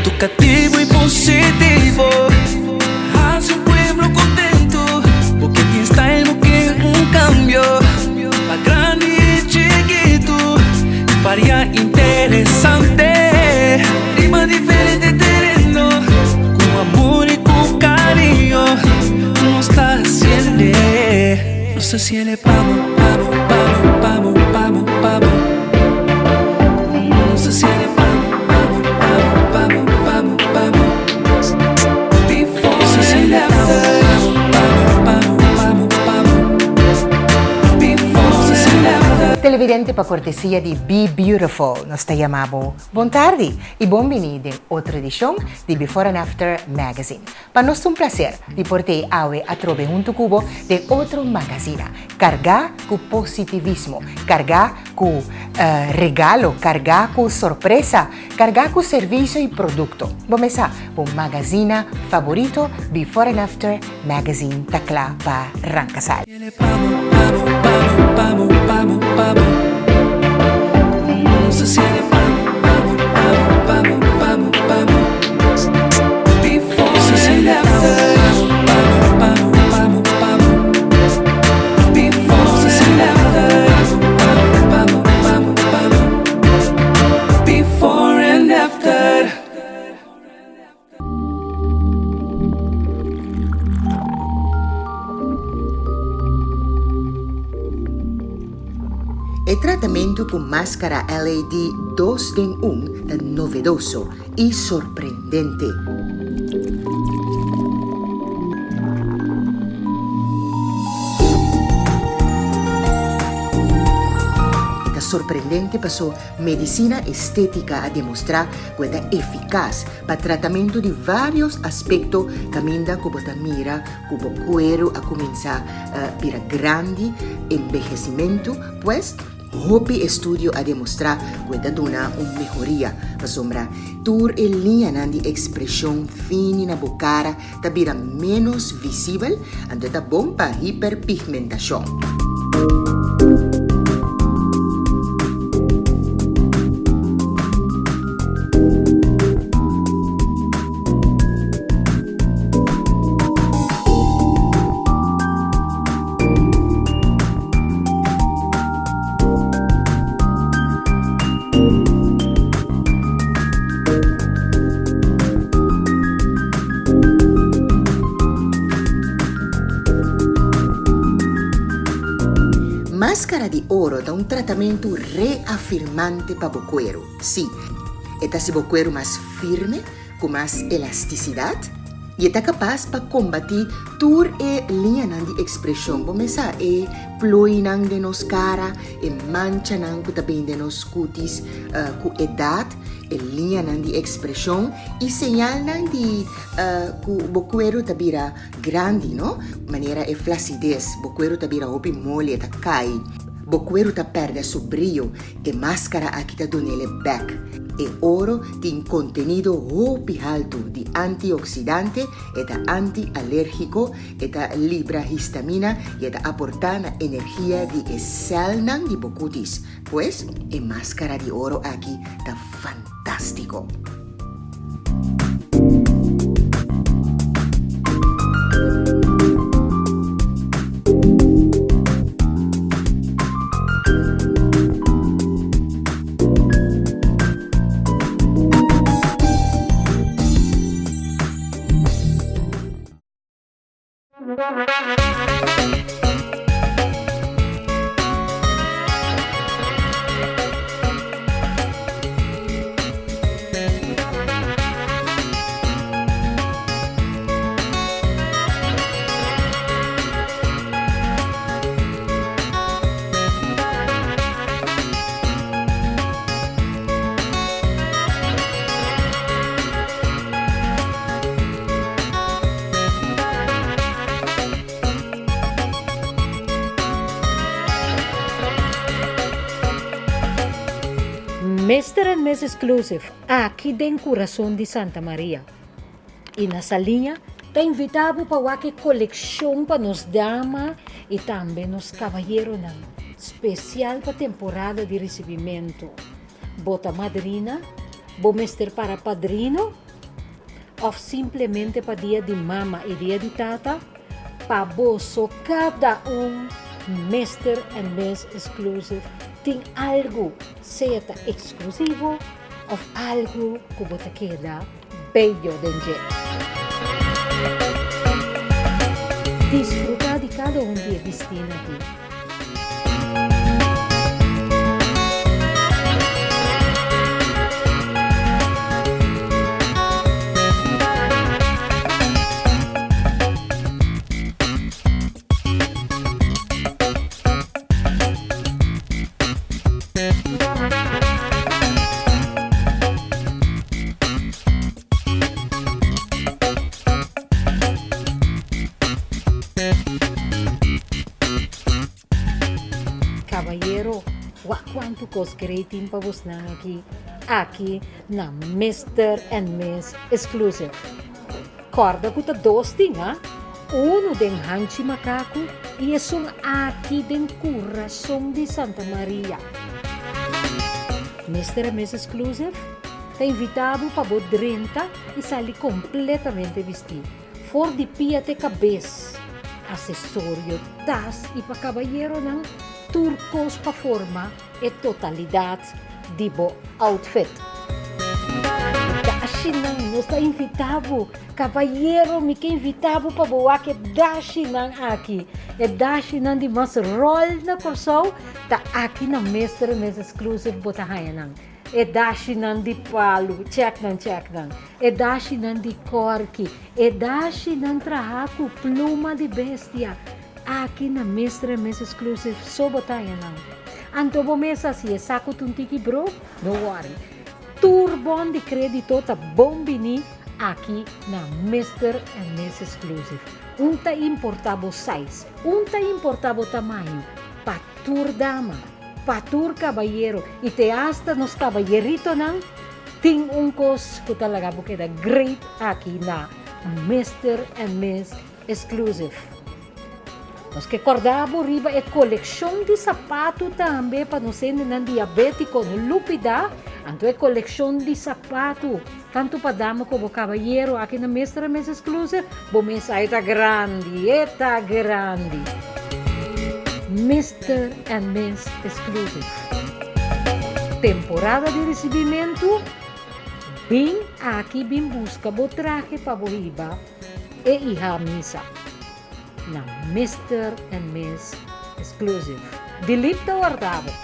Edukativo i positivo Hasi un pueblo kontentu Bo ke tin style, bo ke un kambio Pa grandi i chikitu Varia interesante Riba diferente tereno Ku amor i ku kariño Nos ta hasiende Nos ta hasiende pa bo, pa bo, pa bo, pa bo, pa bo, pa bo Nos ta hasiende pa bo, pa bo, pa bo, pa bo, pa bo, pa bo Before and after Pa bo, pa bo, pa bo, pa bo Before and after. Televidente pa cortesia di Be Beautiful nos ta yama bo bon tardi y bon bini den otro edicion di Before and After Magazine. Pa nos ta un placer di por tei awe atrobe huntu cu bo den otro magazina carga cu positivismo, carga cu regalo, carga cu sorpresa, carga cu servicio y producto. Bo mesa, bo magazina favorito Before and After Magazine ta cla pa ranca sali. E tratamentu ku maskara LED dos den un ta novedoso i sorprendente. E ta sorprendente paso Medisina estétika a demostrá ku e ta efikas pa tratamentu di vários aspekto kaminda ku bo ta mira ku bo kueru a kuminsá bira grandi, enbehesimentu. Pues, hopi estudio a demostrá ku e ta duna un mehoria pasobra tur e liñanan di ekspreshon fini na bo kara ta bira ménos visibel, anto e ta bon pa hiperpigmentashon. Máscara di oro ta un tratamentu reafirmante pa bo kueru. Sí, e ta hasi bo kueru mas firme, ku mas elastisidat i e ta kapas pa kombatí tur e liñanan di ekspreshon. Bo mes sa e plooinan den nos kara, e manchanan ku ta bini den nos kutis ku edat, e liñanan di ekspreshon i señalnan di ku bo kueru ta bira grandi, no? Manera e flasides, bo kueru ta bira hopi moli, e ta kai, bo kueru ta pèrdè su brio. E maskara aki ta dun'el e bèk. E oro tin kontenido hopi haltu di antioksidante, e ta antialérgiko, e ta libra histamina i e ta aportá na energia di e sèlnan di bo kutis. Pues, e maskara di oro aki ta fantástiko. Mister and Miss Exclusive aki den kurason di Santa Maria i na Saliña ta invita bo pa wak e kolekshon pa nos dama i tambe nos kabayeronan spesial pa temporada di risibimentu. Bo ta madrina? Bo mester para padrino? òf simplemente pa dia di mama i dia di tata, pa boso kada un Mister and Miss Exclusive tin algu, sea ta eksklusivo òf algu ku bo ta keda bello den dje. Disfrutá di kada un di e bistínan aki. Cabayero, wak cuanto cos great tin pa bosnan aki, aki na Mister and Miss Exclusive. Corda cu ta dos tin, ha? Uno den Hanchi Macaco y esun aki den curason di Santa Maria. Mister and Miss Exclusive ta invita bo pa bo drenta y sali completamente bisti. For di pia te kabes, asesorio, tas i pa kabayeronan, tur kos pa forma e totalidat di bo outfit. Dashinan, nos ta invitá bo, kabayero, mi ke invitá bo pa bo wak e dashinan aki. E dashinan di mas ròl na Kòrsou ta aki na Mister and Miss Exclusive bo ta haña nan. E dashinan di palu, chèk nan, chèk nan. E dashinan di kòrki, e dashinan trahá ku pluma di bestia. Aki na Mister and Miss Exclusive so bo ta haña nan. Anto bo mes hasi e saku ta un tiki bro? No wòri. Tur bon di krédito ta bon biní aki na Mister and Miss Exclusive. Un ta importá bo size, un ta importá bo tamaño, pa tur dama. Pa tur kabayero i te asta nos kabayeritonan tin un kos ku ta laga bo keda great aki na Mister and Miss Exclusive. Nos ke kòrda bo riba e kolekshon di sapatu tambe pa nos hendenan diabétiko no lupidá, anto e kolekshon di sapatu tantu pa dama komo kabayero aki na Mister and Miss Exclusive bo mes a e ta grandi, e ta grandi. Mister and Miss Exclusive. Temporada di risibimentu, bin aki bin buska bo trahe pa bo hiba e iha misa na Mister and Miss Exclusive. Dilip ta warda bo.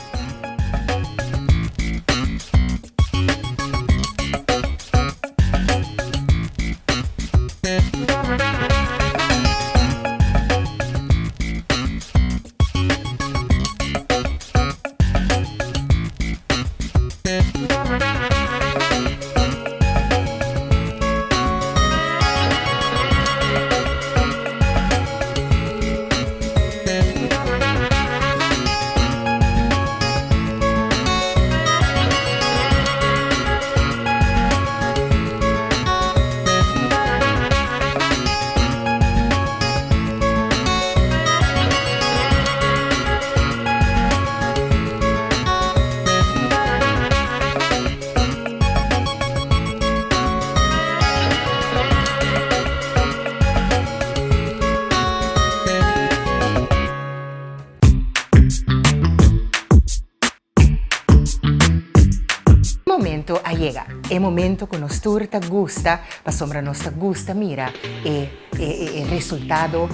Momento a yega, e momento ku nos tur ta gusta pasobra nos ta gusta mira e e resultado,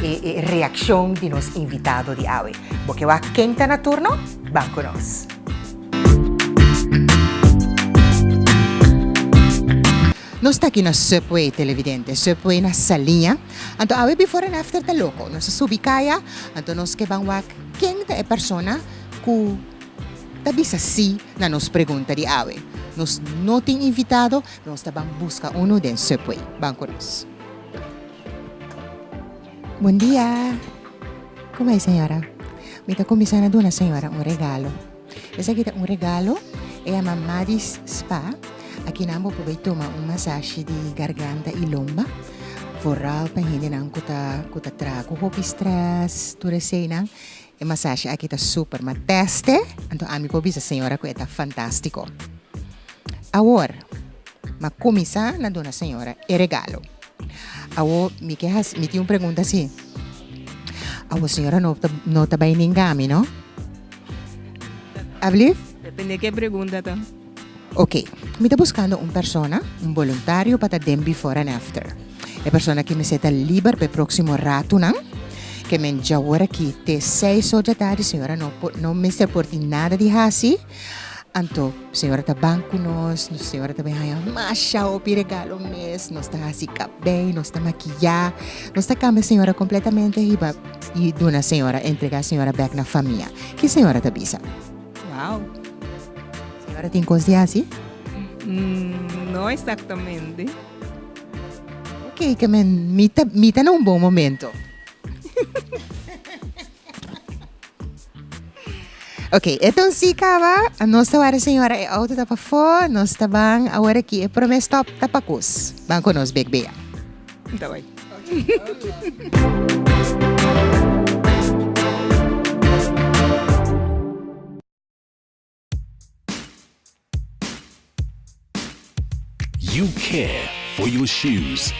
e e reakshon di nos invitado di awe. Bo ke wak ken ta na turno? Ban ku nos. Nos ta aki na Subway, televidente, Subway na Saliña. Anto awe before and after ta loko. Nos a subi kaya, anto nos ke ban wak ken ta e persona ku ta bisa sí na nos pregunta di awe. Nos no tin invitado, nos ta ban buska unu den Subway. Ban ku nos. Bon dia. Como bai señora? Mi ta kuminsá na duna señora un regalo. Esaki ta un regalo, e yama Madis Spa. Aki nan bo por bai tuma un masashi di garganta i lomba. Vooral pa hendenan ku ta ku ta traha ku hopi stress, tur eseinan. E masashi aki ta super, ma teste, anto ami por bisa señora ku e ta fantástiko. Awor. Ma kuminsá na duna señora e regalo. Awo mi ke hasi, mi tin un pregunta si. Awo señora no ta no ta bai ninga mi no? Ablief? Depende ke pregunta ta. Ok, mi ta buskando un persona, un boluntario pa ta den before and after. E persona aki mester ta liber pa e próksimo ratunan, ke men djawor aki te seis or dja tardi señora no por no mester por tin nada di hasi. Anto señora ta ban ku nos, señora ta bin haña masha hopi regalo mes, nos ta hasi kabei, nos ta makiyá, nos ta kambia señora kompletamente hiba i duna señora, entregá señora bèk na famia. Ki señora ta bisa? Wow. Señora tin kos di hasi? No eksaktamente. Ok, ke men mi ta mi ta na un bon momento. Ok, eton si caba, nos ta wara señora e auto ta pafó, nos ta ban awor aki e prome stop ta pa Cus. Ban cu nos bek bea. Ta bai. You care for your shoes.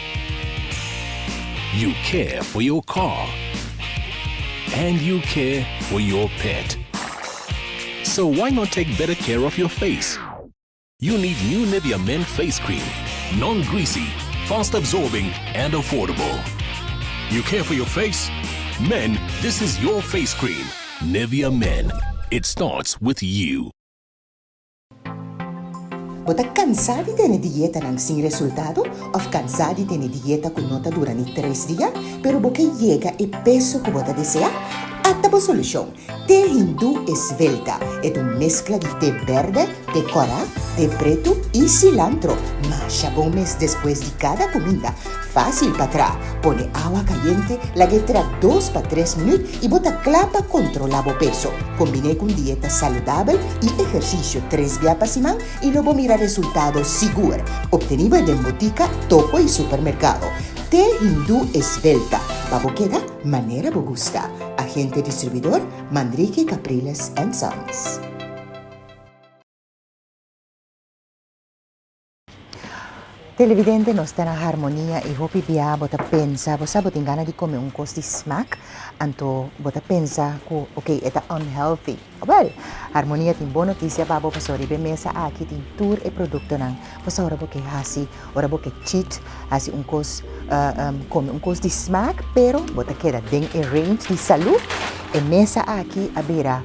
You care for your car. And you care for your pet. So why not take better care of your face? You need new Nivea Men Face Cream. Non-greasy, fast absorbing and affordable. You care for your face? Men, this is your face cream. Nivea Men. It starts with you. Bo ta kansá di tene dietanan sin resultado òf kansá di tene dieta ku no ta dura ni tres dia, pero bo ke yega e peso ku bo ta deseá? Ata bo solushon! Te hindú esvelta. E ta un meskla di te bèrdè, te kòrá, te pretu i silantro. Masha bon mes despues di kada kuminda. Fásil pa traha. Pone awa kayente, lag'é tra dos pa tres minüt i bo ta kla pa kontrolá bo peso. Kombiné ku un dieta saludabel i ehersisio tres bia pa siman i lo bo mira resultado sigur. Optenibel den botika, toko i supermerkado. Te hindú esvelta pa bo keda manera bo gusta. Agente distribuidor, Manrique Capriles and Sons. Televidente nos ta na harmonia y hopi bia bo ta pensa bo sa bo tin gana di come un cos di smaak anto bo ta pensa cu ok e ta unhealthy wel harmonia tin bon noticia pa bo pasobra riba e mesa aki tin tur e productonan pasobra ora bo ke haci ora bo ke cheat haci un cos come un cos di smaak pero bo ta keda den e range di salud e mesa aki a bira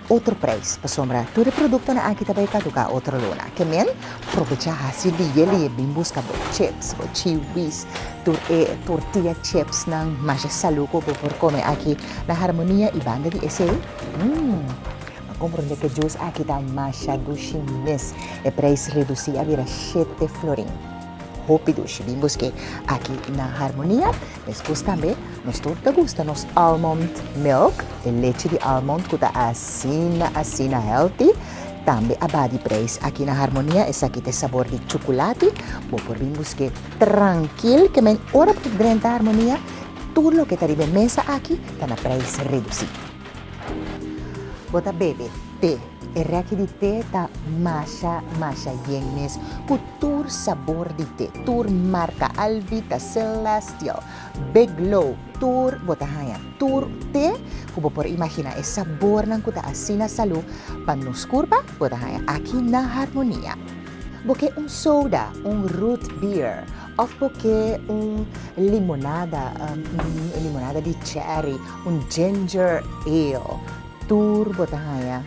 Otro prijs, pasobra tur e productonan aki ta bay caduca otro luna. Ke men probecha haci liye liye bin busca bo chips, bo chiwis, tur e tortilla chipsnan masha salu cu bo por come aki na Harmonia y banda di esey, mmm, a comprende cu e juice aki ta masha dushi mes. E prijs reduci a bira shete florin. Hopi dushi, bin busque aki na Harmonia. Meskos tambe nos tur ta gusta nos almond milk, e lechi di almond ku ta asina asina healthy, tambe a baha di prijs aki na Harmonia. Esaki ta e sabor di chukulati, bo por bin busk'é trankil ke men ora bo drenta Harmonia tur loke ta riba e mesa aki ta na prijs redusí. Bo ta bebe te. E rèki di te ta masha masha yen mes ku tur sabor di te, tur marka, Alvita, Celestial, Big Low, tur bo ta haña tur te ku bo por imaginá. E sabornan ku ta asina salú pa nos kurpa bo ta haña aki na Harmonia. Bo ke un soda, un root beer òf bo ke un limonada, un limonada di cherry, un ginger ale, tur bo ta haña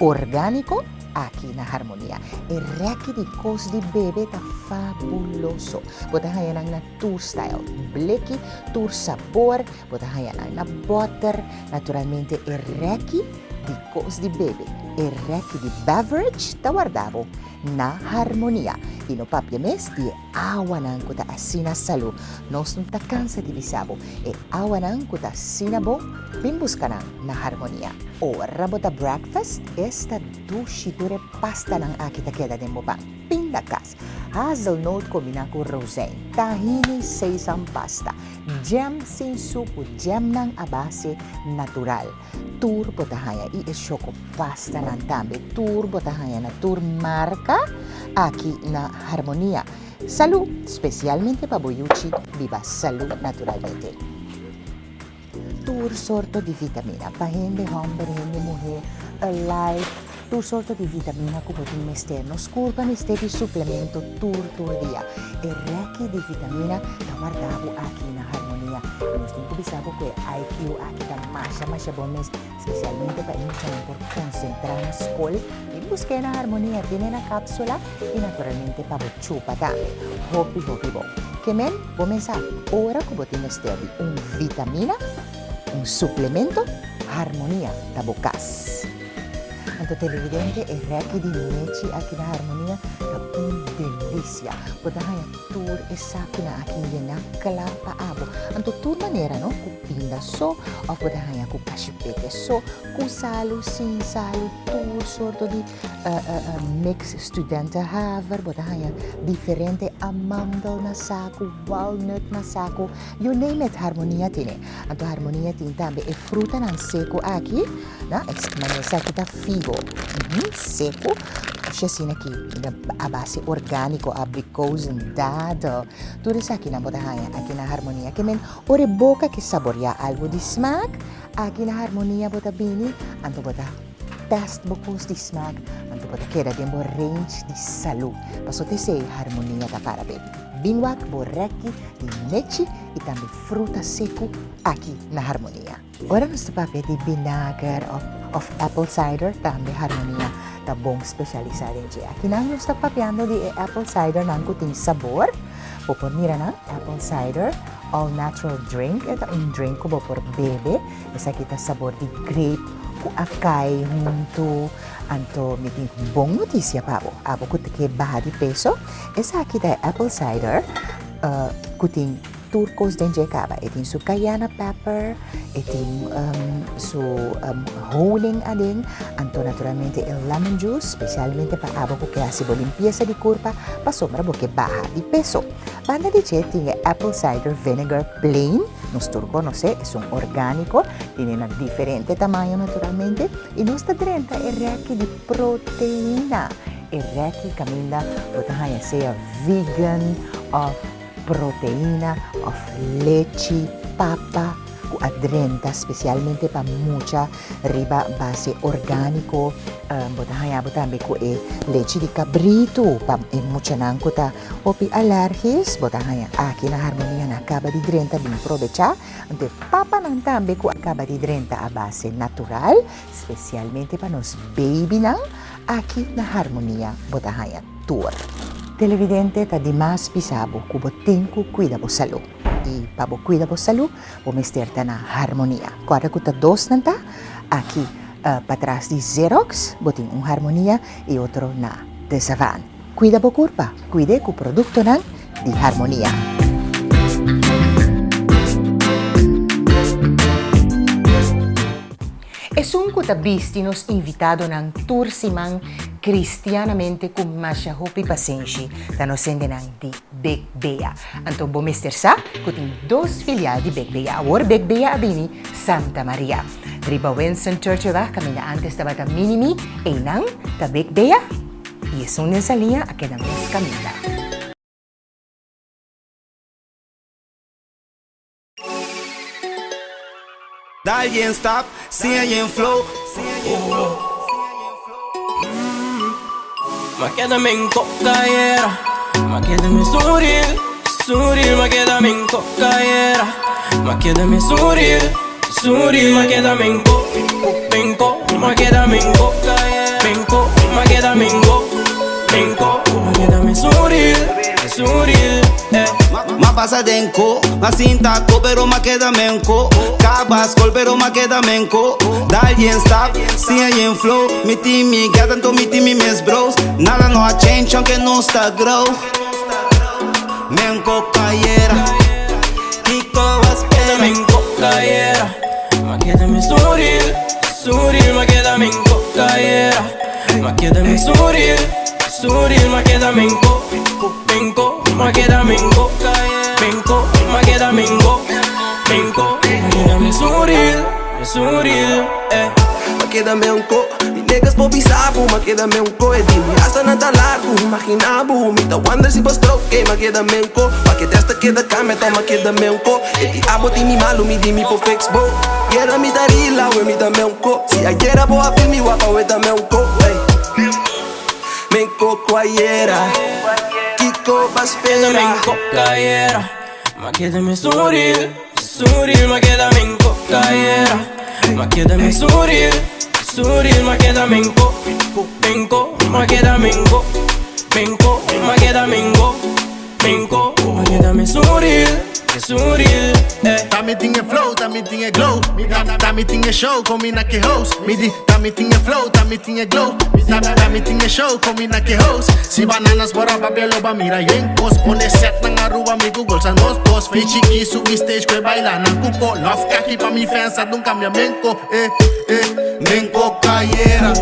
orgániko aki na Harmonia. E rèki di kos di bebe ta fabuloso. Bo ta haña nan na tur style, bleki, tur sabor, bo ta haña nan na bòter, naturalmente e rèki di kos di bebe, e rèki di beverage ta warda bo na Harmonia. I no papia mes di e awanan ku ta asina salú. Nos no ta kansa di bisa bo, e awanan ku ta asina bon, bin buska nan na Harmonia. Ora bo ta breakfast, esta dushi tur e pastanan aki ta keda den bo pan. Pindakaas, hazelnoot kombiná ku rozijn, tahini, sesam pasta, jam sin suku, jamnan a base natural. Tur bo ta haña i e shoko pastanan tambe. Tur bo ta haña na tur marka. aki na Harmonia. Salú, spesialmente pa bo yuchi biba salú naturalmente. Tur sorto di vitamina, pa hende hòmber, hende muhé, alike, tur sorto di vitamina ku bo tin mester. Nos kurpa mester di suplemento tur tur dia. E rèki di vitamina ta warda bo aki na Harmonia. I nos tin ku bisa bo ku e IQ aki ta masha masha bon mes, spesialmente pa e muchanan por konsentrá na skol. Bin busk'é na Harmonia, tene na kápsula i naturalmente pa bo chupa tambe. Hopi hopi bon. Ke men, bo mesa ora ku bo tin mester di un vitamina, un suplemento, Harmonia ta bo kas. Anto televidente, e rèki di nechi aki na Harmonia ta un delisia. Bo ta haña tur e sakunan aki yená kla pa abo. Anto tur manera no, ku pinda so òf bo ta haña ku kashipete so, ku salu, sin salu, tur sorto di mix studentenhaver, bo ta haña diferente amandel na saku, walnut na saku, you name it, Harmonia tene. Anto Harmonia tin tambe e frutanan seku aki, na, manera esaki ta figo, seku, pushi asina aki, a base orgániko, abrikozen, dadel, tur esakinan bo ta haña aki na Harmonia. Ke men ora e boka ke saboreá algu di smaak, aki na Harmonia bo ta bini, anto bo ta. Test bo kos di smaak, anto bo ta keda den bo range di salú. Paso ta esei Harmonia ta para be. Bin wak bo rèki di nechi i tambe fruta seku aki na Harmonia. Ora nos ta papia di binager òf apple cider tambe Harmonia ta bon spesialisá den dje. Akinan nos ta papiando di e apple cidernan ku tin sabor. Bo por mira nan, apple cider all natural drink, e ta un drink ku bo por bebe. Esaki ta sabor di grape ku a kai huntu. Anto mi tin bon notisia pa bo. Abo ku ta ke baha di peso, esaki ta e apple cider ku tin tur kos den dje kaba. E tin su cayenne pepper, e tin su honing aden, anto naturalmente e lemon juice, spesialmente pa abo ku ke hasi bo limpiesa di kurpa pasobra bo ke baha di peso. Banda di dje tin e apple cider vinegar plain. Nos tur konosé, esun orgániko, tene na diferente tamaño naturalmente, i nos ta drenta e rèki di proteina, e rèki kaminda bo ta haña sea vegan òf proteina òf lechi, papa ku a drenta spesialmente pa mucha riba base orgániko. Bo ta haña bo tambe ku e lechi di kabritu pa e muchanan ku ta Hopi alergis bo ta haña aki na Harmonia na kaba di drenta bin probechá. Anto e papanan tambe ku a kaba di drenta a base natural, spesialmente pa nos babynan, aki na Harmonia bo ta haña tur. Televidente ta dimas bisa bo ku bo tin ku kuida bo salú. I pa bo kuida bo salú bo mester ta na Harmonia. Kòrda ku ta dosnan ta aki patras di Xerox bo tin un Harmonia i otro na De Savaan. Cuida bo curpa, cuid'e cu productonan di Harmonia. Esun cu ta bisti nos invitadonan tur siman cristianamente cu masha hopi pasenshi ta nos hendenan di Big Bea. Anto bo mester sa cu tin dos filial di Big Bea. Awor Big Bea a bini Santa Maria. Riba Winston Churchillweg caminda antes tabata Minimi, eynan ta Big Bea. I esun den Saliña a keda mes kaminda. Dal yen stap, siña yen flow. Ma keda men kokayera, ma keda men suril, suril, ma keda men kokayera, ma keda men suril. Suril, ma keda men ko, men ko, ma keda men ko, men ko, ma keda men go, men ko, ma keda men suril, suril, eh. Ma pasa den ko, ma sinta ko, pero ma keda men ko. Kaba skol, pero ma keda men ko. Dal yen stap, siña yen flow. Mi tin mi gata, anto mi tin mi mes bros. Nada no a change, aunke nos ta grow. Men ko kayera. Kiko a spera. Men ko kayera. Ma keda mi suril, suril. Ma keda men ko kayera. Ma keda mi suril, suril. Ma keda men ko, men ko. Ma keda men ko, men ko. Ma keda men go, men ko. Ma keda mi suril, mi suril, eh. Ma keda men ko. Mi niggas por bisa bo, ma. keda menko. E di mi rastanan ta largu, imagina bo. Mi ta wonder si bo stroke, m'a keda menko. Pa ke testa keda kambia, tò m'a keda menko. E di abo tin mi malu, mi di mi por fix bo. Yera mi ta real, awe mi ta menko. Si ayera bo a feel mi wapa, awe ta menko. Ey. Menko ku ayera, kiko bo a spera? Menko kayera, m'a keda mesun real, mesun real, m'a keda menko kayera, m'a keda mesun real, mesun real, m'a keda menko, menko, m'a keda menko, menko, m'a keda menko, menko, m'a keda mesun real, mesun real, eh. Ta mi tin e flow, ta mi tin e glow. Mi ta ta mi tin e show, combina ke host. Mi di ta mi tin e flow, ta mi tin e glow. Mi ta ta mi tin e show, combina ke host. Si bananas bora papia lo ba mira yen kos. Pone set nan Aruba mi Google sa nos dos. Fei chiki subi stage kwe baila nan cuco. Love kaki pa mi fans a dun cambia menko. Eh eh menko cayera.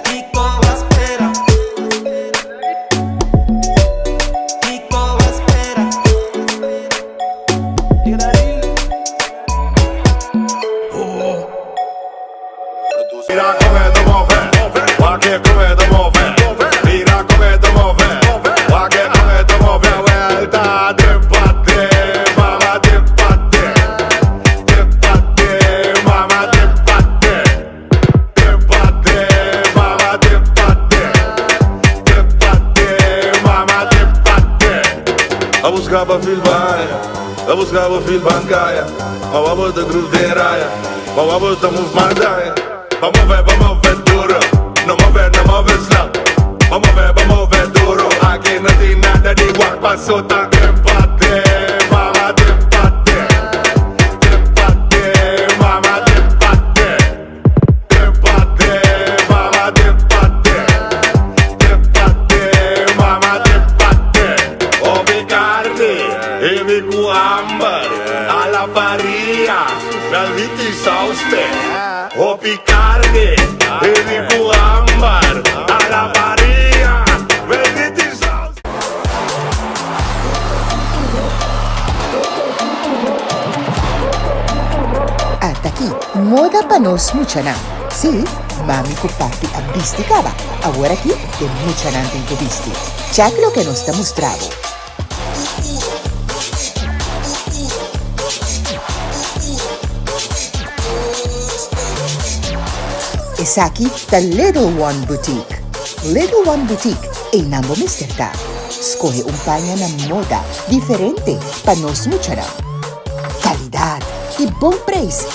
Kiko a spera? Kiko a spera? Mira come te move, wa que come te move. Mira come te move, wa que come te move. Vuelta de pate, mama de pate. De pate, mama de pate. De pate, mama de pate. De pate, mama de pate. A buscaba filmar, a buscaba filmar caia. Vamos de groove de raya, vamos de move mandaya. Vamos ver, vamos ver duro. No move, no move slow. Vamos ver, vamos ver duro. Aki no tin nada di wak paso ta empate, mama de empate. Empate, mama de empate. Empate, mama de empate. Empate, mama de empate. Hopi carni, y mi cu hamber, a la parrilla, Melviti sauste. Hopi carni, y mi cu hamber, a la parrilla, Melviti sauste. Ata aki, moda pa nos muchanan. Sí, mami ku papi a bisti kaba. Awor aki e muchanan tin ku bisti. Chèk loke nos ta mustra bo. Esaki ta Little One Boutique. Little One Boutique, einan bo mester ta. Skohe un paña na moda diferente pa nos muchanan. Calidad y bon prijs.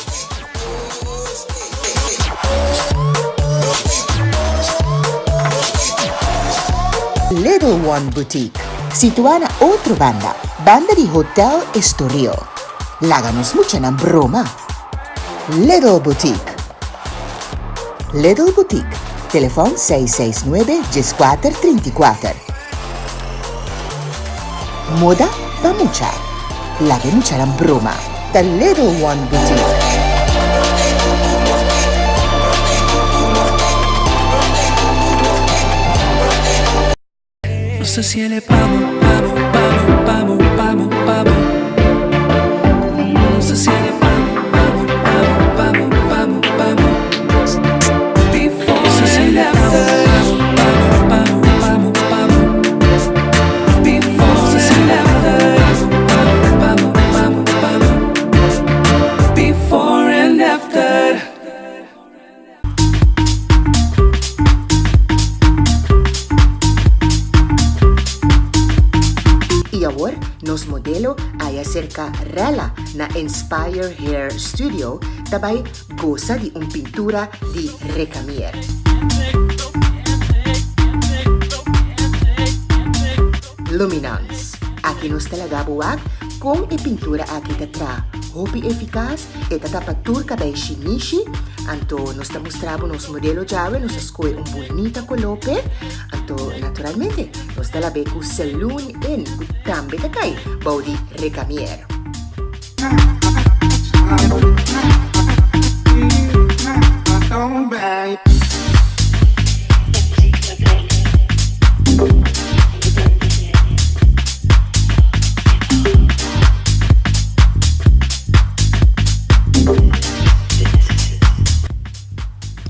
Little One Boutique, situá na otro banda, banda di Hotel Estoril. Laga nos muchanan broma. Little Boutique. Little Boutique, telefòn 669 14 34. Moda pa mucha. Laga e muchanan broma. Ta Little One Boutique. No sé si el pabo, pabo, pabo, pabo, pabo, pabo. No sé si el pabo, pabo, pabo, pabo, pabo, pabo. Before si el pabo, pabo, pabo, pabo, pabo. Before si el pabo, pabo, pabo, pabo. Before and after. Y awor nos modelo aya cerca Rella na Inspire Hair Studio ta bay goza di un pintura di Recamier. Luminance. Aki nos ta laga bo wak con e pintura aki ta traha. Hopi eficaz, e ta tapa tur cabey shinishi. Anto nos ta mustra bo nos modelo djawe, nos a scohe un bunita color p'e. Anto naturalmente nos ta lab'e cu Saloon Inn cu tambe ta cay bou di Recamier.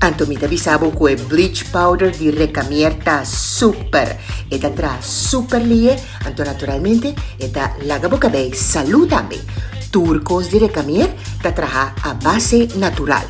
Anto mi ta bisa bo ku e bleach powder di Recamier ta super. E ta traha super lie, anto naturalmente e ta laga bo kabei salú tambe. Tur kos di Recamier ta traha a base natural.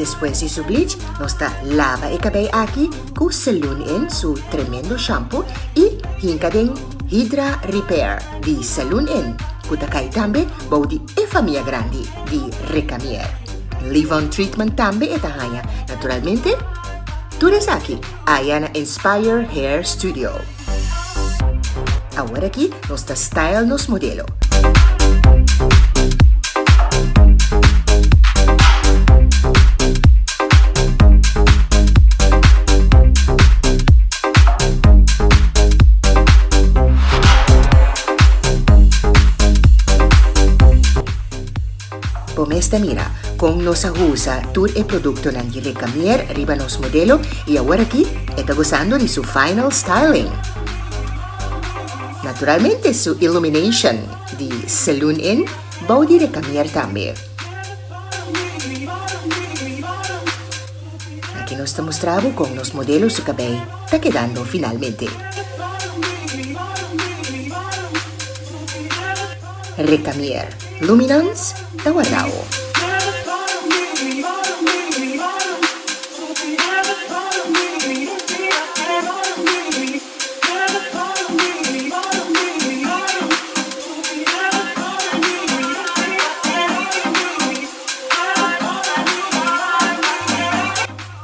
Despues di su bleach, nos ta laba e cabei aki Ku Saloon Inn su tremendo shampoo i hinka den Hydra Repair di Saloon Inn ku ta kai tambe bou di e famia grandi di Recamier. Leave-on treatment tambe e ta haña naturalmente. Tur esaki aya na Inspire Hair Studio. Awor aki nos ta style nos modelo. Bo mes ta mira kon nos a usa tur e produktonan di Recamier riba nos modelo i awor aki e ta gozando di su final styling. Naturalmente su illumination di Saloon Inn bou di Recamier tambe. Aki nos ta mustra bo kon nos modelo su kabei ta kedando finalmente. Recamier Luminance ta wardao.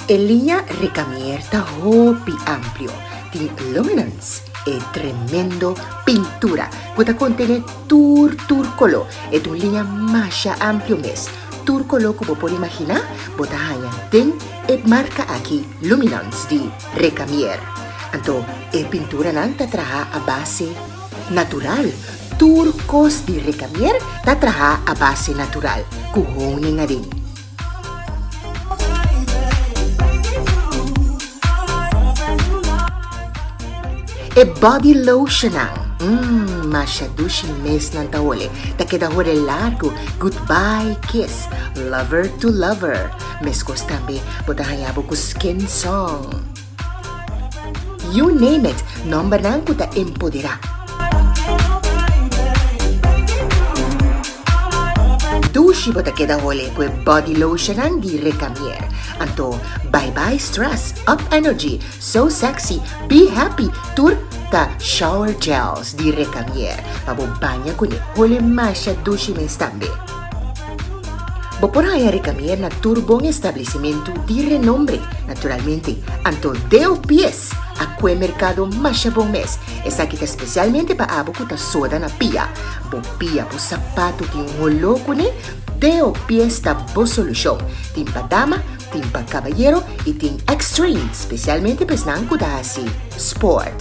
E liña Recamier ta hopi amplio. Tin Luminance, e tremendo pintura ku ta kontené tur tur koló. E ta un liña masha amplio mes. Tur koló ku bo por imaginá bo ta haña den e marka aki Luminance di Recamier. Anto e pinturanan ta traha a base natural. Tur kos di Recamier ta traha a base natural ku honing aden. E body lotionnan, mmm, masha dushi mes nan ta hole, ta keda hole largu, goodbye kiss, lover to lover. Meskos tambe bo ta haña bo ku skin song. You name it, nombernan ku ta empoderá. Dushi bo ta keda hole ku e body lotionnan di Recamier. Anto bye bye stress, up energy, so sexy, be happy, tur ta shower gels di Recamier pa bo baña kuné. Hole masha dushi mes tambe. Bo por haña Recamier na tur bon establesimentu di renombre, naturalmente. Anto deo pies a kue merkado masha bon mes. Esaki ta spesialmente pa abo ku ta soda na pia. Bo pia, bo sapatu tin un holó kuné? Deo pies ta bo solushon. Tin pa dama, tin pa kabayero i tin extreme, spesialmente pa esnan ku ta hasi sport.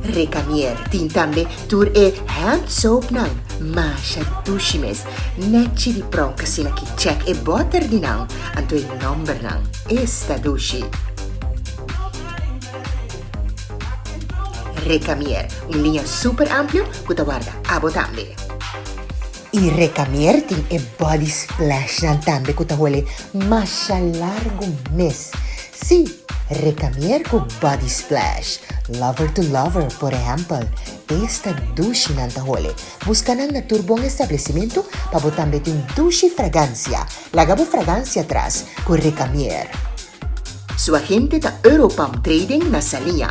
Recamier tin tambe Tur e hand soapnan masha dushi mes, nechi di pronk asina ki check e boter di nan, anto e nombernan, esta dushi. Recamier, un liña super amplio cu ta warda abo tambe. Y Recamier tin e body splashnan tambe cu ta hole masha largo mes. Sí, Recamier cu body splash, lover to lover, por ehempel. Esta dushi nan ta hole. Busca nan na tur bon establecimento pa bo tambe tin dushi fragancia. Laga bo fragancia tras cu Recamier. Su agente ta Europam Trading na Saliña.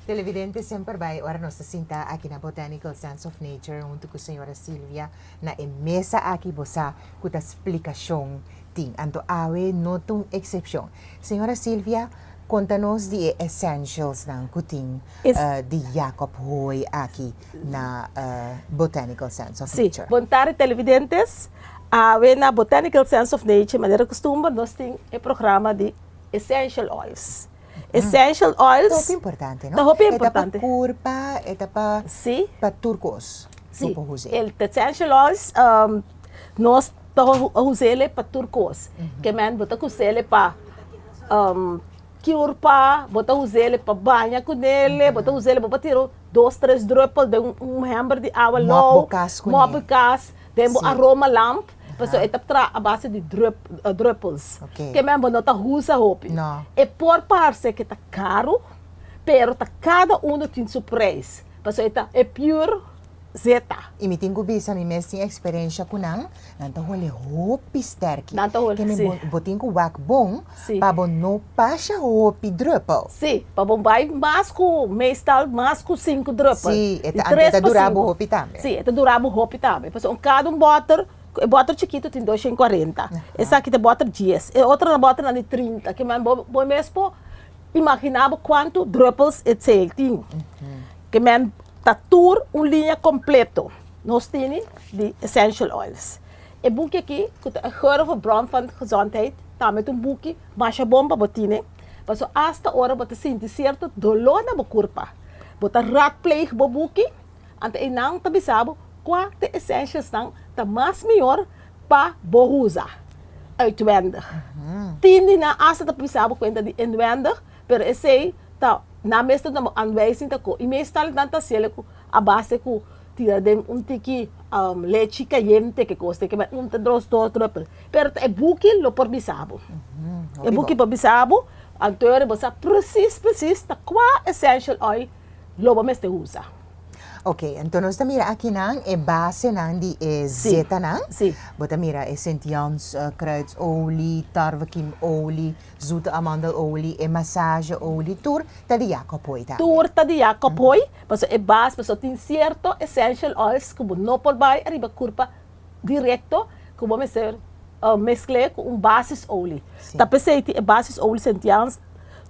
Televidente semper bai ora nos ta sinta aki na Botanical Sense of Nature hunto cu señora Silvia na e mesa aki bo sa cu ta splicacion tin. Anto awe no ta un excepcion. Señora Silvia. Konta nos di e essentialsnan ku tin di Jacob Hooi aki na Botanical Sense of Sí, Nature. bon tardi televidentes. Awe na Botanical Sense of Nature, manera kustumber, nos tin e programa di essential oils. Essential oils. Ta hopi importante, no? Ta hopi importante. E ta pa kurpa, e ta pa Sí. pa tur kos. Sí, Bo por us'é. el essential oils nos ta us'é pa tur kos. Ke men bo ta kus'é pa kurpa, bo ta us'é pa baña kun'é, bo ta us'é bo por tira dos tres druppel den un hember di awa Mòp lou, bo kas kuné. mòp bo kas, den bo Sí. aroma lamp, pasobra e ta traha a base di druppels. Oké. Ke men bo no ta usa hopi. No. E por parse ke ta karu, pero ta kada uno tin su prijs, pasobra e ta e pure zeta. I mi tin ku bisa mi mes tin eksperensha ku nan, nan ta hole hopi sterki. Nan ta hole, Ke mi si. bo bo tin ku wak bon Si. pa bo no pasha hopi druppel. Si, pa bo bai mas ku meestal mas ku sinku druppel. Si, e Di ta anto tres e ta pa dura bo sinku. hopi tambe. Si, e ta dura bo hopi tambe. Pasobra un kada un bòter, e bòter chikitu tin 240. Esaki ta bòter dies. E otro nan bòternan di 30. Ke men bo bo mes por imaginá bo kuantu druppels e tin. Ke men ta tur un liña kompleto nos tini di essential oils. E buki aki ku ta e Geur of Bron van Gezondheid tambe ta un buki masha bon pa bo tine, pasobra asta ora bo ta sinti sierto doló na bo kurpa, bo ta raadpleeg bo buki, anto einan ta bisa bo kua ta e essentialsnan ta mas mihor pa bo usa uitwendig. Tin di nan asta ta bisa bo kuenta di inwendig, pero esei ta nan mes ta duna bo aanwijzing ta ko i meestal nan ta hasiel ku a base ku tira den un tiki lechi kayente ke kos te ke bai un ta dos dos druppel pero ta e buki lo por bisa bo e buki por bisa bo anto bo sa precies precies ta kua essential oil lo bo mester usa. Ok, anto nos ta mira akinan e basenan di e zetanan. Sí. Bo ta mira e Sint Jans kruidsolie, tarwekiemolie, Zoete amandelolie, e massageolie, tur ta di Jacob Hooi tambe. Tur ta di Jacob Hooi, pasobra e base, pasobra tin cierto essential oils cu bo no por bay ariba curpa directo, cu bo mester mezcl'e cu un basisolie. Ta p'esey tin e basisolie Sint Jans,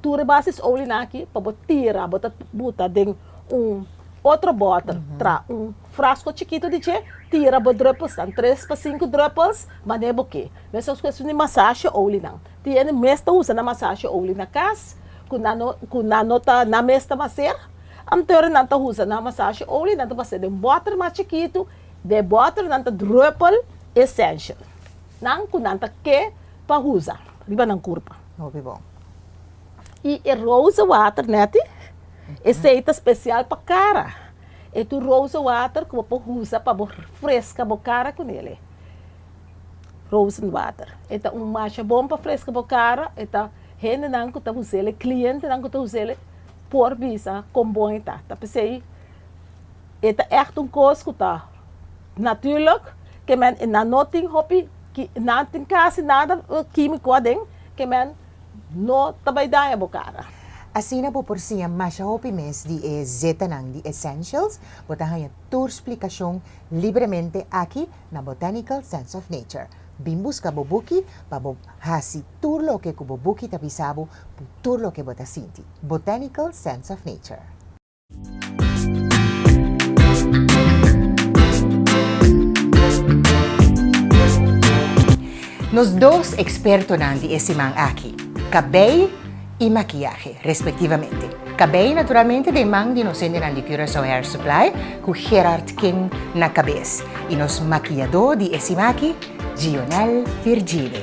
tur e basisolienan aki pa bo tira, bo ta buta den un otro bòter, tra un frasco chikito di dje, tira bo druppelsnan, tres pa sinku druppels, manera bo ke. Mescos cu esun di massageolienan. Tin hende mes ta usa nan masashi olie na kas ku nan no ku nan no ta nan mes ta maser. Anto nan ta usa nan masashi olie nan ta pasa den bòter mas chikitu, den e bòter nan ta drùpel essential nan ku nan ta ke pa usa riba nan kurpa. Hopi bon. I e rose water nèti, esei ta spesial pa kara. E tur rose water ku bo por usa pa bo freska bo kara kunele. Rozenwater. E ta un masha bon pa freska bo kara, e ta hendenan ku ta us'el, e klientenan ku ta us'el por bisa kon bon e ta. Ta p'esei e ta ègt un kos ku ta natuurlik, ke men nan no tin hopi, nan tin kasi nada kímiko aden, ke men no ta bai daña bo kara. Asina bo por siña masha hopi mes di e zetanan di Essentials, bo ta haña tur splikashon libremente aki na Botanical Sense of Nature. Bin buska bo buki pa bo hasi tur loke ku bo buki ta bisa bo ku tur loke bo ta sinti. Botanical Sense of Nature. Nos dos ekspertonan di e siman aki, kabei i makiyahe, respektivamente. Kabei naturalmente den man di nos hendenan di Curaçao Hair Supply ku Gerard King na kabes i nos makiyadó di e simaki, Gionel Virgile.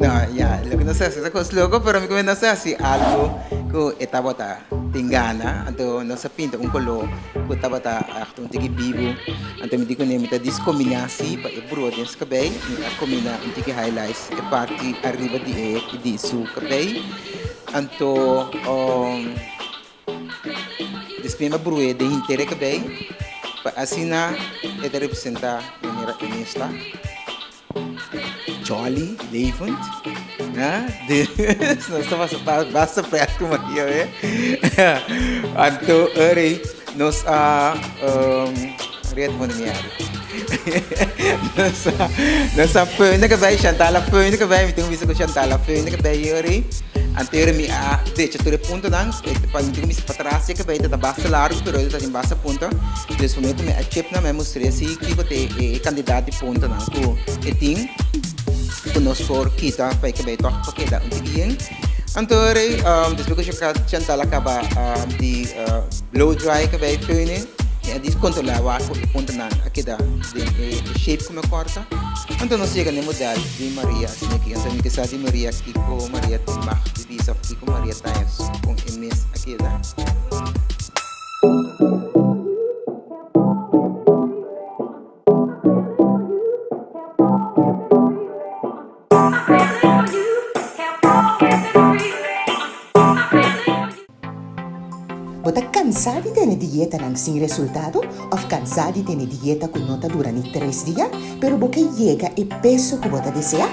No, ya, loke nos a hasi ta kos loko, pero mi ku nos a hasi algu ku e tabata tin gana, anto nos a pinta un koló ku tabata ègt un tiki bibu, anto mi di kuné mi ta diskombiná si pa e brua den su kabei, mi a kombiná un tiki highlights e parti ariba di e di su kabei, anto despues mi a bru'é den henter e kabei pa asina e ta representá manera e mes ta. Jolly, levend, ha? Dus nos ta pasa basta pret ku Maria we. Anto eri nos a um, Maria ta pone mi hari. Nos a nos a föhn e kabei, Chantal a föhn e kabei, mi tin ku bisa ku Chantal a föhn e kabei yori. Anto yori mi a drecha tur e puntonan, pa mi tin ku bisa patras di e kabei ta ta basta largu pero e ta tin basta punto. Dus prome ku mi a chip nan mi a mustr'é si kiko ta e kantidat di puntonan ku e tin ku nos por kita pa e kabei tòg por keda un tiki yen. Anto rei despues ku Chantal a kaba di blow dry e kabei föhne mi a diskontrolá wak ku e puntonan a keda den e shape ku mi a kòrta. Anto nos yega na e modèl di Maria asina aki. Anto mi ke sa di Maria kiko Maria tin mag di bisa òf kiko Maria ta haña kon e mes a keda. Bo ta kansá di tene dietanan sin resultado òf kansá di tene dieta ku no ta dura ni tres dia, pero bo ke yega e peso ku bo ta deseá?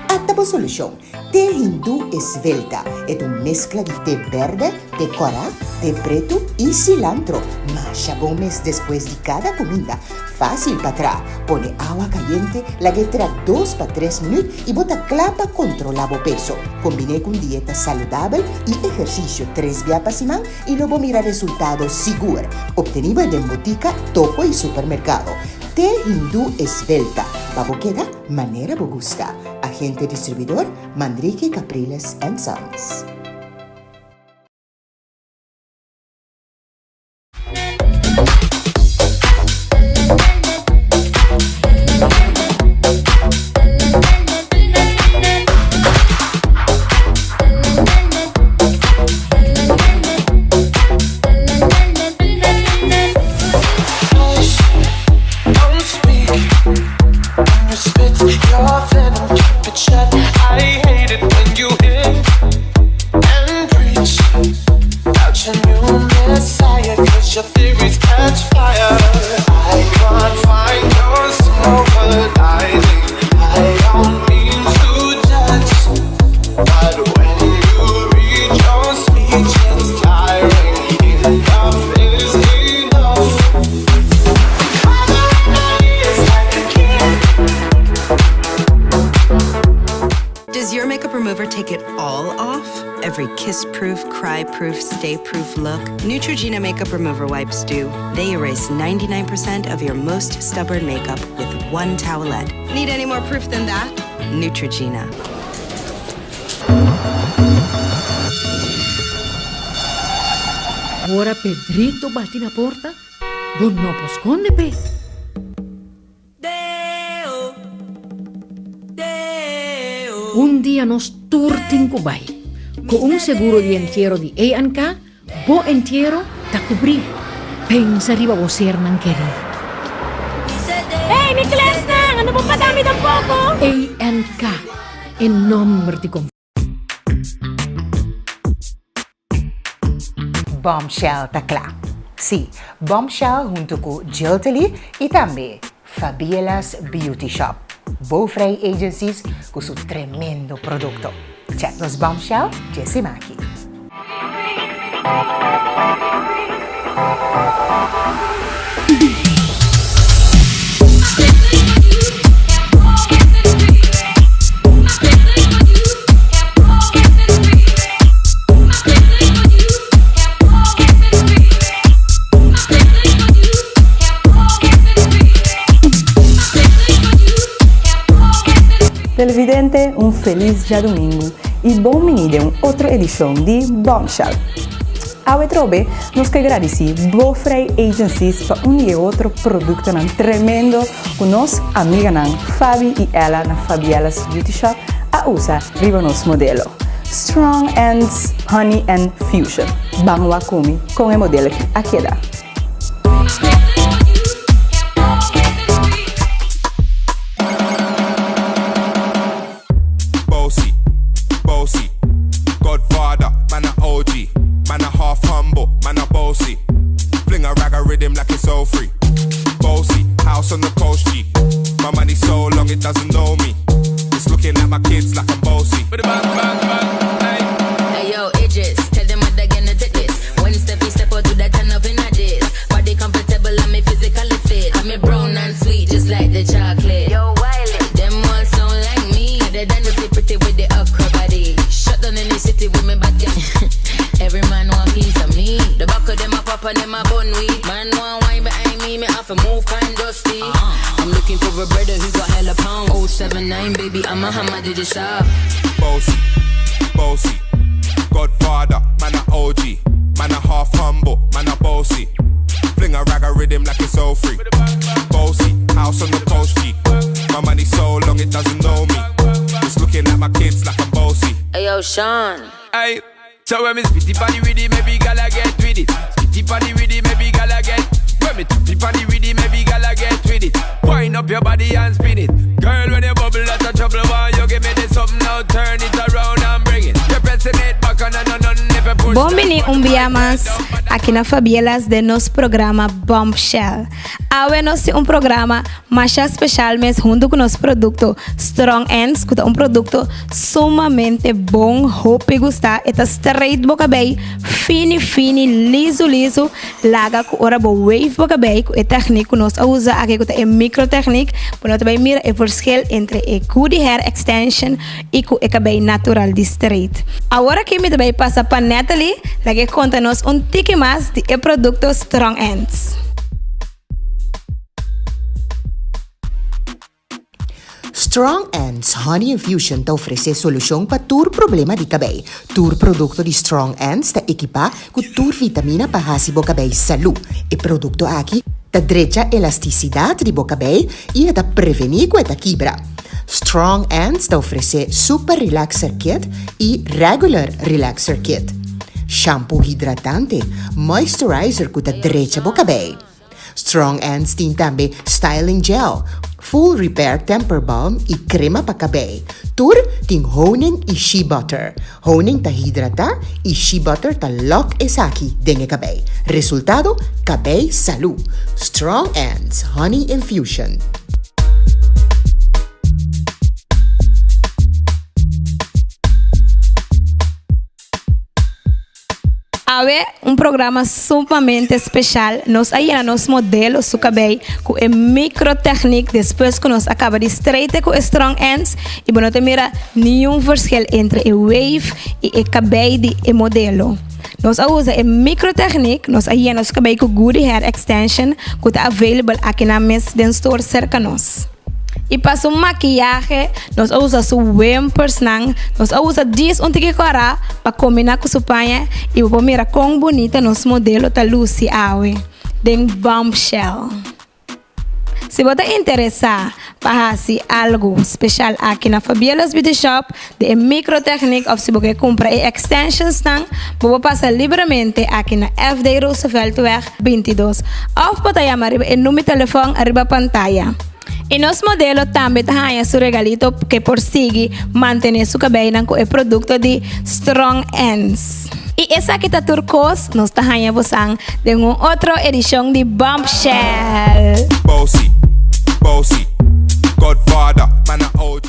Ata bo solushon! Te hindú esvelta. E ta un meskla di te bèrdè, te kòrá, te pretu i silantro. Masha bon mes despues di kada kuminda. Fásil pa traha. Pone awa kayente, lag'é tra dos pa tres minüt i bo ta kla pa kontrolá bo peso. Kombiné ku un dieta saludabel i ehersisio tres bia pa siman i lo bo mira resultado sigur. Optenibel den botika, toko i supermerkado. Te hindú esvelta. Pa bo keda manera bo gusta. Agente distribuidor, Manrique Capriles and Sons. Does your makeup remover take it all off? Every kiss-proof, cry-proof, stay-proof look? Neutrogena makeup remover wipes do. They erase 99% of your most stubborn makeup with one towelette. Need any more proof than that? Neutrogena. Ora Pedrito bati na porta, bo no por skonde p'e. Un dia nos tur tin ku bai. Ku un seguro di entiero di ANK, bo entiero ta kubrí. Pensa riba bo sernan kerí. Hey, mi klèsnan, ando bo paga mi tampoko? ANK, e nòmber di konfiansa. Bombshell ta kla. Sí, Bombshell huntu ku Jiltely i tambe Fabiela's Beauty Shop, Bouwvrij Agencies ku su tremendo produkto. Check nos Bombshell dje siman aki. Televidente, un felis djadumingu i bon bini den un otro edishon di Bombshell. Awe trobe nos ke gradisí Bofrey Agencies pa un di e otro produktonan tremendo ku nos amiganan Fabi i Ella na Fabiela's Beauty Shop a usa riba nos modelo. Strong Ends Honey and Fusion. Ban wak ku mi kon e modelo ki a keda. Bossy, bossy, Godfather, man a OG, man a half humble, man a bossy. Fling a rag a rhythm like it's all free. Bossy, house on the coast G. My money so long it doesn't know me. It's looking at my kids like I'm bossy. Hey yo, Idris, tell them what they're gonna take this. When Steffi step out, do that turn up in a this. Body comfortable, I'm physically fit. I'm Looking for a brother who got hella pounds. 079, baby, I'ma have my digits up. Bossy, bossy. Godfather, man a OG. Man a half humble, man a bossy. Fling a rag a rhythm like it's all free. Bossy, house on the coast G. My money so long it doesn't know me. It's looking at my kids like I'm bossy. Hey yo, Sean. Hey, so when me spitty body with it, maybe gala get with it. Spitty body with it, maybe gala get. When me tappy body with it, maybe gala get with it. Wind up your body and spin it. Girl, when you bubble out of trouble, why you give me this something now? Turn it around and bring it. You're pressing it back on and on and if you push Bon bini un dia mas aki na Fabielas den nos programa Bombshell. Awe nos tin un programa masha special mes hunto cu nos producto Strong Ends cu ta un producto sumamente bon, hopi gusta, e ta straight bo cabey, fini fini, lizu lizu, laga cu ora bo wave bo cabey cu e techniek cu nos a usa aki cu ta e micro techniek, bo no ta bay mira e verschil entre e goody hair extension y cu e cabey natural di straight. Awor aki mi ta bay pasa pa Natalie laga e conta nos un tiki mas di e producto Strong Ends. Strong Ends Honey Infusion ta ofresé solushon pa tur problema di kabei. Tur produkto di Strong Ends ta ekipá ku tur vitamina pa hasi bo kabei salú. E produkto aki ta drecha elastisidat di bo kabei i e ta prevení ku e ta kibra. Strong Ends ta ofresé Super Relaxer Kit i Regular Relaxer Kit. Shampoo hidratante, moisturizer ku ta drecha bo kabei. Strong Ends tin tambe styling gel, full repair temper balm i krema pa kabei. Tur tin honing i shea butter. Honing ta hidrata i shea butter ta lock esaki den e kabei. Resultado, kabei salu. Strong Ends Honey Infusion. Awe un programa sumamente special, nos a yena nos modelo su cabey cu e micro techniek despues cu nos a caba di straighten cu e strong ends y bo no ta mira niun verschil entre e wave y e cabey di e modelo. Nos a usa e micro techniek, nos a yena su cabey cu Goody Hair Extension cu ta available aki nan mes den store cerca nos. Y pa su makiyahe nos a usa su wimpersnan, nos a usa djis un tiki kora pa combina cu su paña y bo por mira con bunita nos modelo ta luci awe den Bombshell. Si bo ta interesa pa haci algo special aki na Fabiola's Beauty Shop di e micro techniek of si bo ke cumpra e extensionsnan bo por pasa libremente aki na FD Rooseveltweg 22 of bo ta yama riba e number telefon riba pantaya. Y nos modelo tambe ta haña su regalito ke por sigui mantene su cabeynan cu e producto di Strong Ends. Y esaki ta tur cos nos ta haña bosan den un otro edicion di Bombshell. Bossy, bossy, Godfather, man a OG.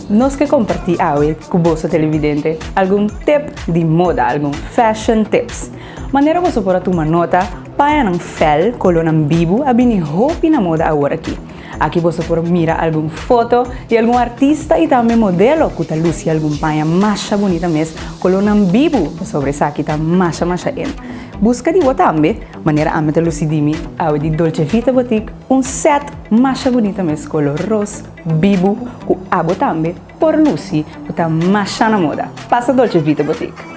Nos ke kompartí awe ku boso televidente algun tip di moda, algun fashion tips. Manera boso por a tuma nota, pañanan fel, kolónan bibu a bini hopi na moda awor aki. Aki boso por mira algun foto di algun artista i tambe modelo ku ta lusi algun paña masha bunita mes, kolónan bibu, pasobra esaki ta masha masha in. Buska di bo tambe, manera ami ta lusi di mi awe di Dolce Vita Boutique, un sèt masha bunita mes koló ros, bibu, ku abo tambe por lusi ku ta masha na moda. Pasa Dolce Vita Boutique.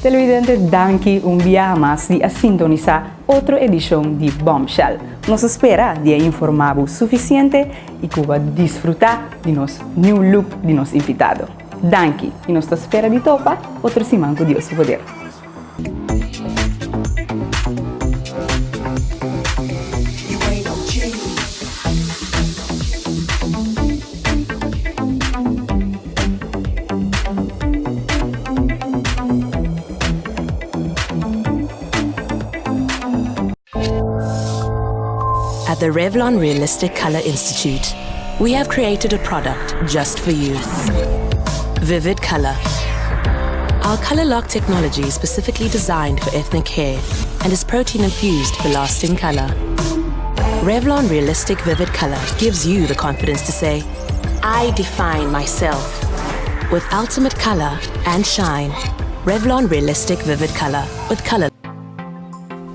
Televidente danki un biaha mas di a sintonisa otro edicion di Bombshell. Nos a spera di a informa bo suficiente y cu bo a disfruta di nos new look di nos invitado. Danki y nos ta spera di topa otro siman cu Dios su poder. At the Revlon Realistic Color Institute, we have created a product just for you. Vivid Color. Our Color Lock technology is specifically designed for ethnic hair and is protein infused for lasting color. Revlon Realistic Vivid Color gives you the confidence to say, I define myself. With ultimate color and shine. Revlon Realistic Vivid Color with Color.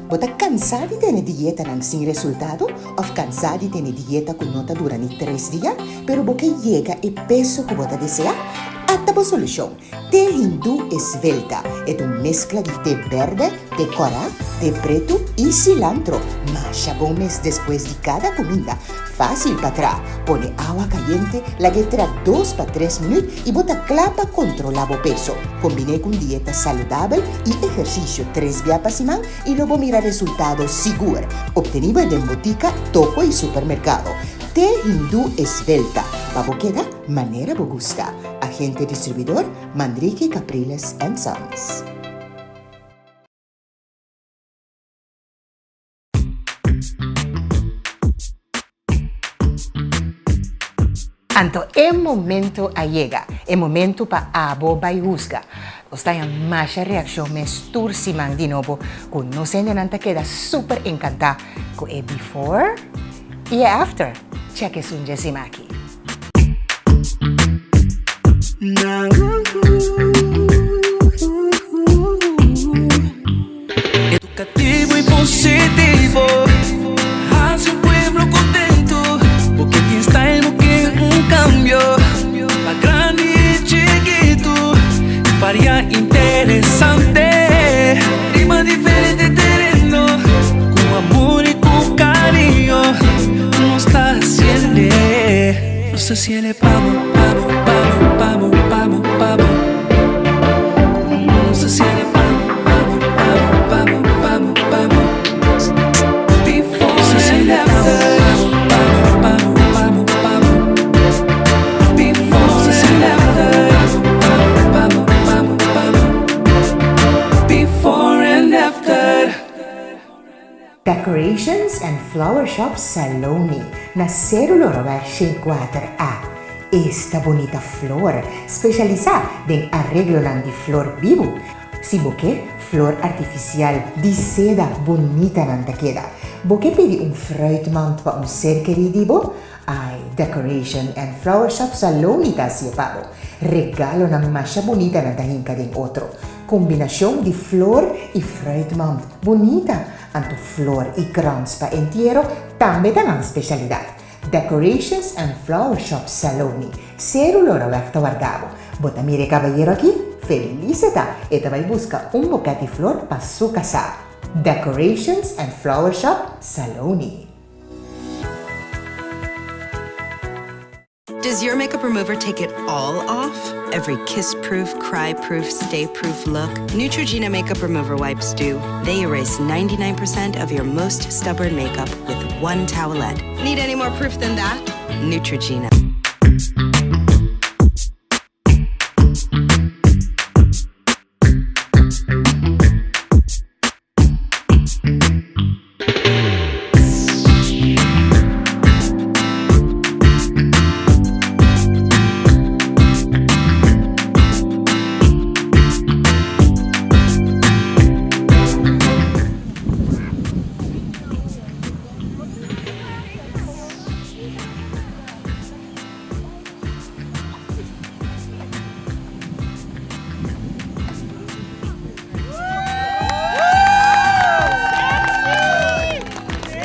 Bo ta kansá di tene dietanan sin resultado òf kansá di tene dieta ku no ta dura ni tres dia, pero bo ke yega e peso ku bo ta deseá? Ata bo solushon! Te hindú esvelta e ta un meskla di te bèrdè, te kòrá, te pretu i silantro. Masha bon mes despues di kada kuminda. Fásil pa tra. Pone awa kayente, lag'é tra dos pa tres minüt i bo ta kla pa kontrolá bo peso. Kombiné ku un dieta saludabel i ehersisio tres bia pa siman i lo bo mira resultado sigur. Optenibel den botika, toko i supermerkado. Te hindú esvelta pa bo keda manera bo gusta. Agente distribuidor, Manrique Capriles and Sons. Anto e momento a yega, e momento pa abo bai husga. Nos ta haña masha reakshon mes tur siman di nobo ku nos hendenan ta keda super enkantá ku e before i e after. Chèk esun dje siman aki. Educativo y positivo Haci un pueblo contento Bo ke tin style, bo ke un cambio Pa grandi y chikito Varia interesante Riba diferente tereno Cu amor y cu cariño Nos ta haciende Nos ta haciende pa bo, pa bo, pa bo, pa bo, pa bo, pa bo Nos ta haciende pa bo, pa bo, pa bo, pa bo, pa bo, pa bo Before and after Pa bo, pa bo, pa bo, pa bo Before and after Pa bo, pa bo, pa bo, pa bo Before and after. Decorations and Flower Shop Salome na Seru Loroweg 104 A. Esta bunita flor, specialisa den areglonan di flor bibu. Si bo ke flor artificial di seda bunita nan ta keda. Bo ke pidi un fruitmand pa un ser keri di bo? Ai, Decoration and Flower Shop Salome ta haci'e pa bo. Regalonan masha bunita nan ta hinca den otro. Combinacion di flor y fruitmand bunita, anto flor y krans pa entiero tambe ta nan specialidad. Decorations and Flower Shop Salome, Seru Loraweg ta warda bo. Bo ta mira e cabayero aki? Feliz e ta! E ta bay busca un boket di flor pa su casa. Decorations and Flower Shop Salome. Does your makeup remover take it all off? Every kiss-proof, cry-proof, stay-proof look? Neutrogena makeup remover wipes do. They erase 99% of your most stubborn makeup with one towelette. Need any more proof than that? Neutrogena.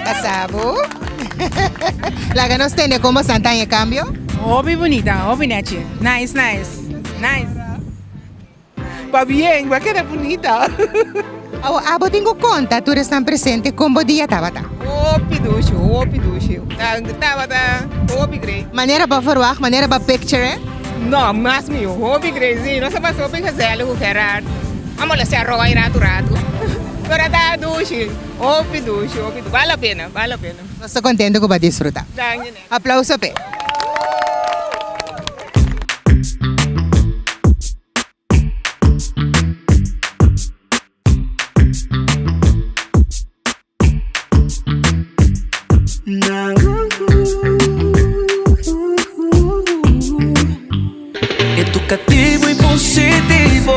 Pasabo. Laga nos tende como Santa e cambio. Hopi bunita, hopi nechi. Nice, nice. Nice. Pabien, bo a keda bunita. Awo abo tin ku konta tur esnan presente kon bo dia tabata. Hopi dushi, hopi dushi. Tabata hopi great. Manera bo a verwacht, manera bo a picture? No, mas miho, hopi great. Si, nos a pasa hopi gezellig ku Gerard. A molestia Roy ratu ratu. Pero ta dushi, hopi dushi, hopi dushi. Bal la pena, bal la pena. Nos ta kontento ku bo a disfruta. Danki, Nelly. Aplauso p'e. Educativo y positivo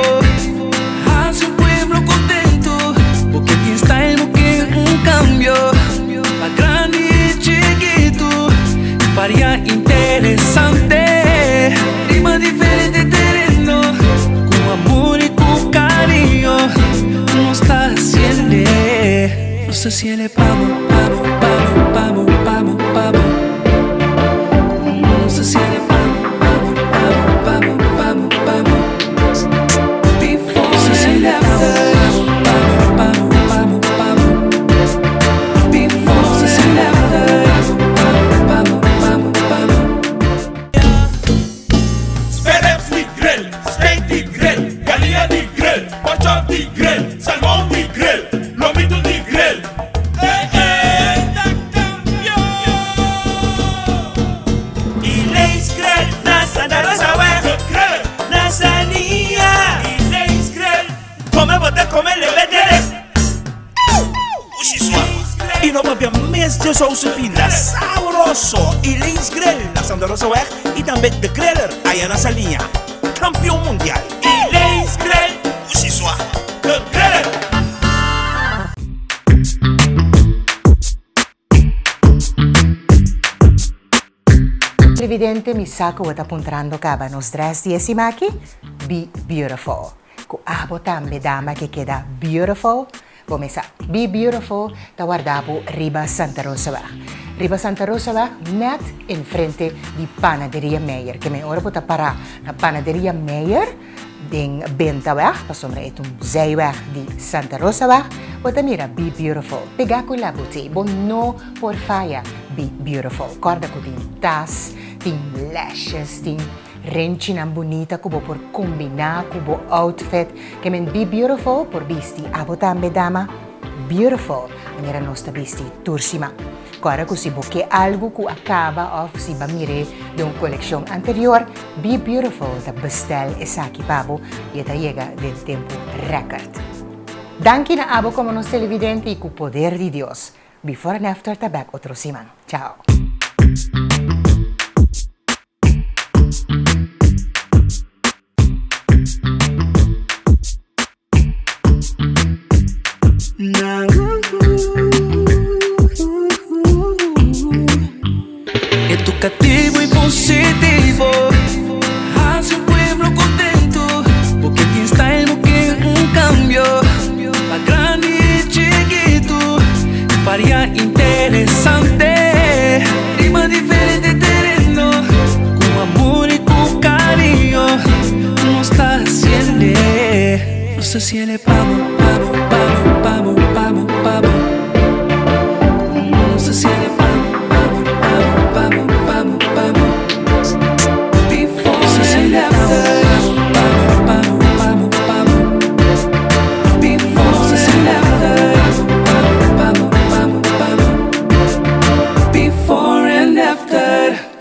Haci un pueblo contento Bo ke tin style, bo ke un cambio Pa grandi y chikito Varia interesante Riba diferente tereno Cu amor y cu cariño Nos ta haciende Nos ta haciende pa bo, pa bo, pa bo, pa bo, pa bo, pa bo Nos ta haciende pa bo, pa bo, pa bo, pa bo, pa bo, pa bo Before and after Pa bo, pa bo, pa bo, pa bo Before and after Pa bo, pa bo, pa bo, pa bo Sperreps di grill, steak di grill, galia di grill, porkchop di grill, salmon di grill, lomito di grill. Ey ey ta campeon! Elaine's Grill na Santa Rosaweg. Grill! Na Sania. Elaine's Grill. Come bo ta come lebe dere. Ushi swa. Y no papia mes dje sousu pinda sabroso. Elaine's Grill na Santa Rosaweg y tambe The Griller aya na Saliña. Campeon mundial. Elaine's Grill. Ushi swa. The Griller. Televidente mi sa ku bo ta puntrando kaba nos dress di e simaki? Be beautiful. Ku abo tambe dama ke keda beautiful? Bo mesa Be beautiful ta warda bo riba Santa Rosaweg. Riba Santa Rosaweg net enfrente di Panaderia Meyer. Ke men ora bo ta para na Panaderia Meyer den Bentaweg, pasobra e ta un zijweg di Santa Rosaweg, bo ta mira Be Beautiful. Pega ku la bot'e, bo no por faya Be Beautiful. Kòrda ku tin tas, tin lashes, tin renchinan bunita ku bo por kombiná ku bo outfit. Ke men Be Beautiful por bisti abo tambe dama beautiful, manera nos ta bisti tur siman. Kòrda ku si bo ke algu ku a kaba òf si bo a mir'é den un kolekshon anterior, Be Beautiful ta bestèl esaki pa bo i e ta yega den tempu rèkòrt. Danki na abo komo nos televidente i ku poder di Dios, Before and After ta bèk otro siman. Chao! Educativo y positivo Haci un pueblo contento Bo ke tin style, bo ke un cambio Pa grandi y chikito Varia interesante Riba diferente tereno Cu amor y cu cariño Nos ta haciende Nos ta haciende pa bo, pa bo, pa bo, pa bo, pa bo, pa bo Nos ta haciende pa bo, pa bo, pa bo, pa bo, pa bo, pa bo Before and after Pa bo, pa bo, pa bo, pa bo Before and after Pa bo, pa bo, pa bo, pa bo Before and after.